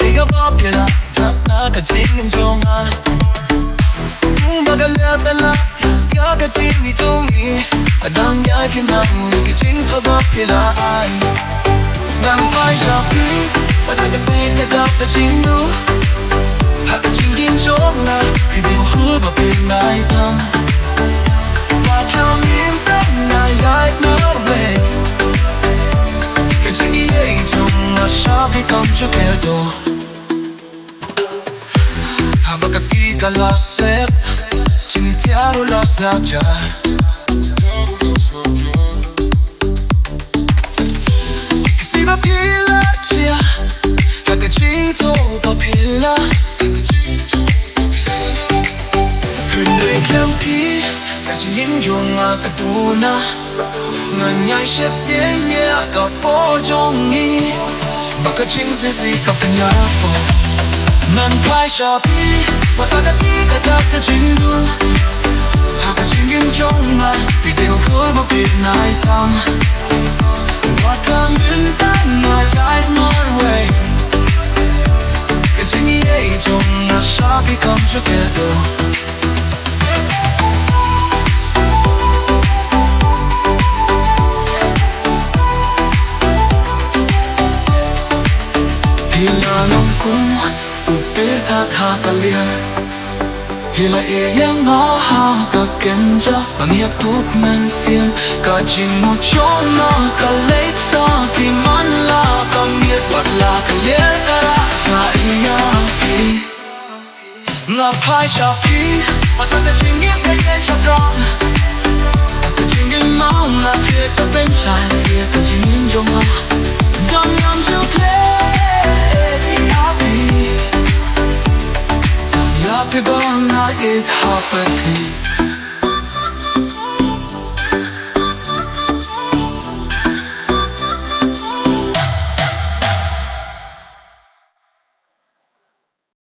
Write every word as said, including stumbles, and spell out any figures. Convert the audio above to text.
Ïa kaba phi la jot na ka jingim jong nga. Kumba ka leh ka la ïa ka jingim jong ngi. Hadang ïa ki nang ki jingthoh ba phi la ai. Ngan phai sha phi, wat la ka sngi ka dap ka jingduh. Ha ka jingim jong nga, phi dei u khun ba phin ai tam. Wat la mynta nga ïaid marwei. Ka jingïeit jong nga sha phi kam shu kyrduh. Haba ka sngi ka la sep, jingtiar ruh la sngap jar. Ka sngi ba phi la jia, ha ka jingthoh ba phi la. Hynrei khlem phi, ka jingim jong nga ka duna. Ngan ïai sheptieng ïa ka por jong ngi. Ba ka jingshisha ka pynïaid. Ngan phai sha phi, wat la ka sngi ka dap ka jingduh. Ha ka jingim jong nga, phi dei u khun ba phin ai tam. Wat la mynta nga ïaid marwei. Ka jingïeit jong nga sha phi kam shu kyrduh. Phi la long kum u pyrthat ha ka liang. Phi la ïeit ïa nga ha ka kynja. Ba ngi ïaktuh mynsiem. Ka jingmut jong nga ka leit sha phi man la ka miet. Wat la ka liang ka rah ïa phi. Nga phai sha phi, wat la ka jingim ka ïaid shaphrang. Ka jingim ma nga phi ka pynshai ïa ka jingim jong nga. Dang ngam ju klet ïa phi. Ïa phi ba nga ïeit ha phi.